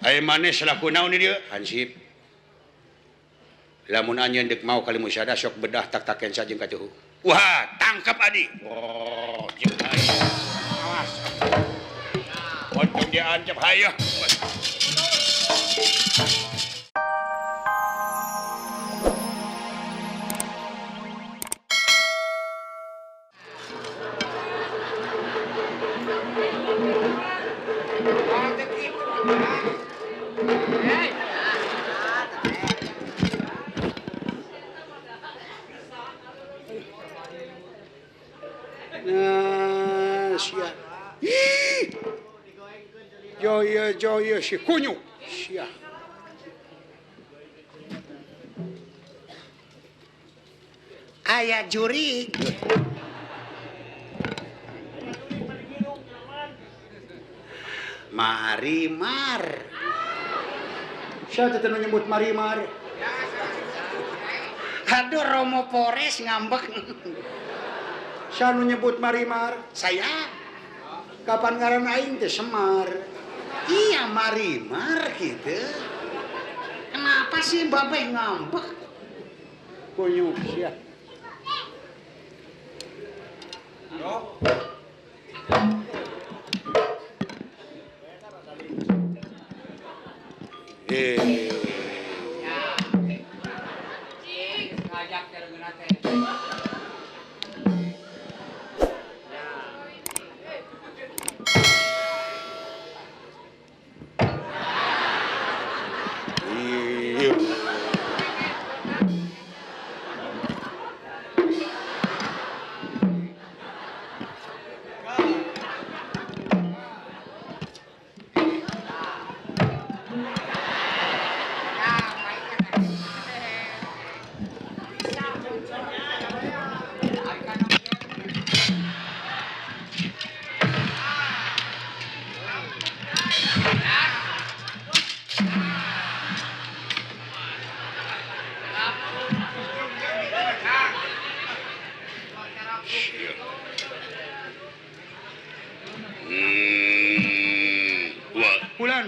Aya maneh selaku naon di dieu? Hansip. Lamun anjeun deuk mau kali musyadah sok bedah tak-taken sajeng katuhu. Wah, tangkap adi. Oh, jeung aing. Awas. Untung dia ancap hayo. Joyo si kunyuk sia. Aya jurig. Marimar. Siapa teh nyebut Marimar? Aduh Romo Pores ngambek. Siapa nyebut Marimar? Saya. Kapan ngaran aing teh Semar. Iya Marimar gitu. Kenapa sih babeh ngambek? Kunyuk sia.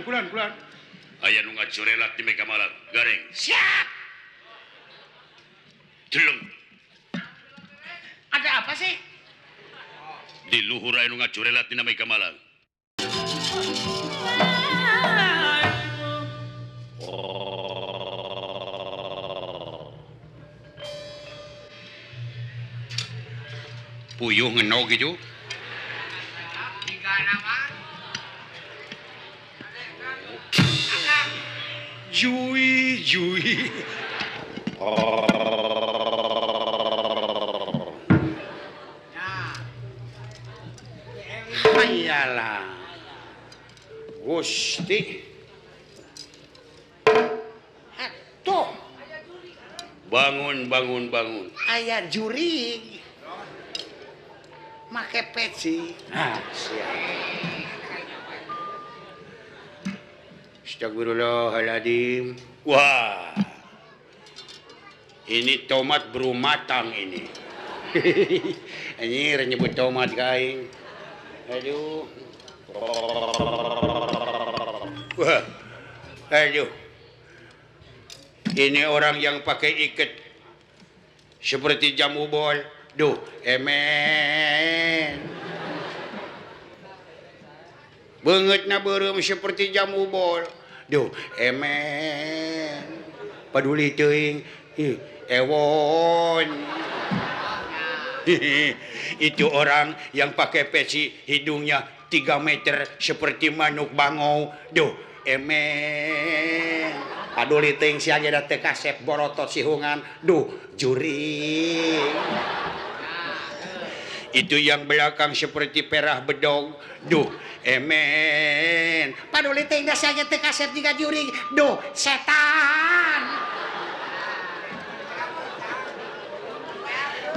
Kulan. Aya nu ngacurelat di Mega Malang. Gareng. Siap. Jeleng. Ada apa sih? Di luhur aya nu ngacurelat di Mega Malang. Puyuh ngenog gitu. Jui, jui. Hayalah. Gusti. Atuh. Bangun, bangun, bangun. Aya jurig. Make peci. Ah, siap. Astagfirullahaladzim. Wah, ini tomat baru matang ini. Anjir nyebut tomat kain. Aduh. Wah. Aduh. Ini orang yang pakai ikat seperti jamu bol. Duh, emen. Beungeutna beureum seperti jamu bol. Duh, emen. Paduli teuing. Ih, ewon. Itu orang yang pakai peci hidungnya 3 meter seperti manuk bangau. Duh, emen. Paduli teuing sia ge da teu kasep borotot sihungan. Duh, juring. Itu yang belakang seperti perah bedog. Duh, emen. Paduli teuing da sia ge teu kasep jiga juring. Duh, setan.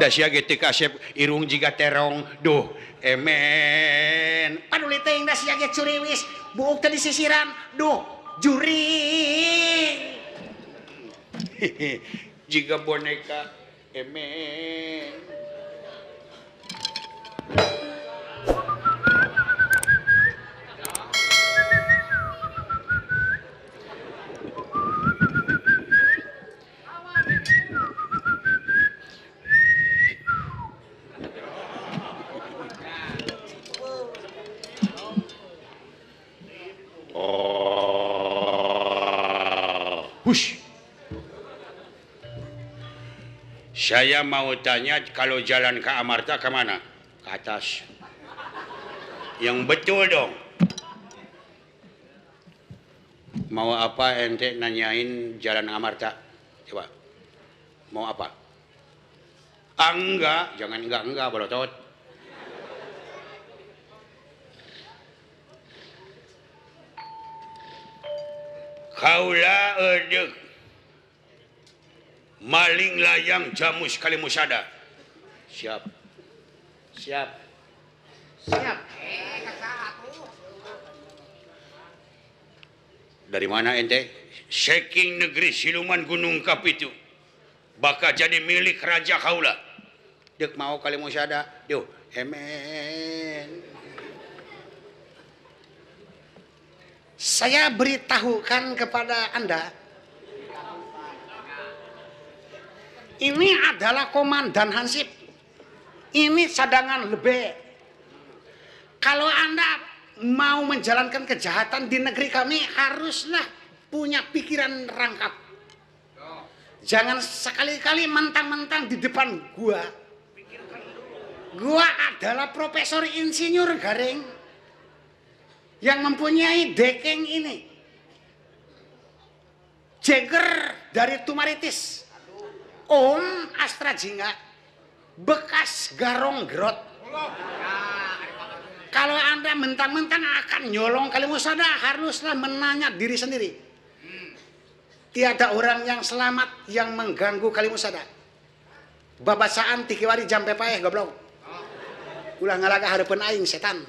Da sia ge teu kasep irung jiga terong. Duh, emen. Paduli teuing da sia ge curiwis, buuk teh disisiran. Duh, juring. Jiga boneka, emen. Oh. Hush. Saya mau tanya kalau jalan ke Amarta ke mana? Ke atas. Yang betul dong. Mau apa ente nanyain jalan Amarta? Coba. Mau apa? Ah, enggak, jangan enggak bolotot. Kaula edek maling layang jamus kalimusada. Siap. Siap. Siap. Dari mana ente? Saking negeri siluman Gunung Kapitu. Bakal jadi milik Raja Kaula. Dek mau kalimusada. Duh, emen. Saya beritahukan kepada Anda, ini adalah Komandan Hansip. Ini cadangan lebih. Kalau Anda mau menjalankan kejahatan di negeri kami, haruslah punya pikiran rangkap. Jangan sekali-kali mentang-mentang di depan gua. Gua adalah profesor insinyur garing yang mempunyai dekeng ini. Jagger dari Tumaritis, Om Astra Jingga, bekas Garong Grot. Kalau Anda mentang-mentang akan nyolong Kalimusada, haruslah menanya diri sendiri. Tiada orang yang selamat yang mengganggu Kalimusada. Babasaan tikiwari jampe paeh goblok. Ulah ngalaga hareupeun aing setan.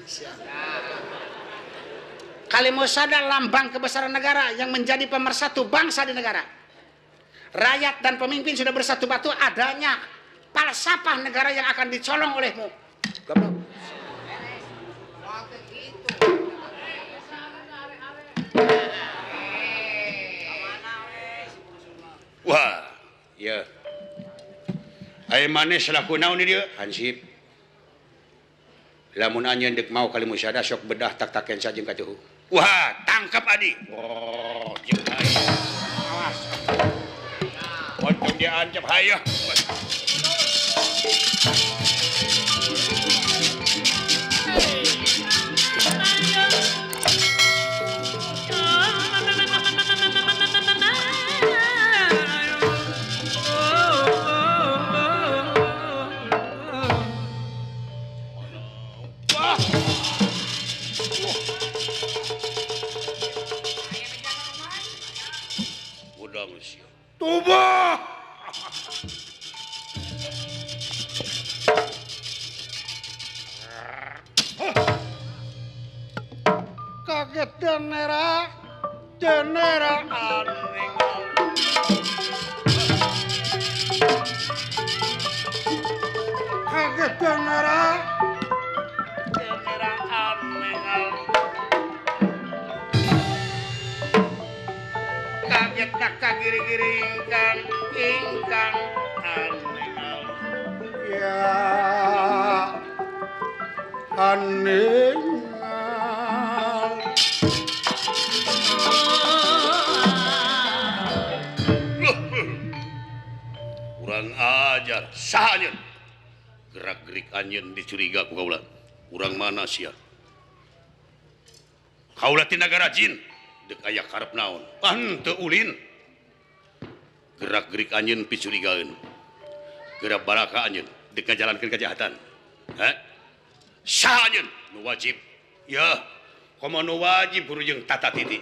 Kalimusada lambang kebesaran negara yang menjadi pemersatu bangsa di negara. Rakyat dan pemimpin sudah bersatu batu, adanya falsafah negara yang akan dicolong olehmu. Goblok. Wah, ya. Ai maneh selaku naon di dieu? Hansip. Lamun anjeun deuk mau Kalimusada sok bedah tak-taken saja jeung katuhu. Wah, tangkap adi. Oh, jeung aing. Awas. Untung dia ancap hayo. Tubuh. Kaget denera, denera aning. Kaget denera, denera aning. Kaget tak giri-giri ingkang ingkang aning. Ya aning. Kurang ajar saha anjeun. Gerak-gerik anjeun dicuriga ku kaula. Urang mana sia? Kaula ti nagara jin. Dek aya karep naon? Pan teu ulin. Gerak-gerik anjeun picurigaeun. Gerak baraka anjeun dek ngajalankeun kejahatan. Hah? Saha anjeun nu wajib? Ya, komo nu wajib guru jeung tata titi.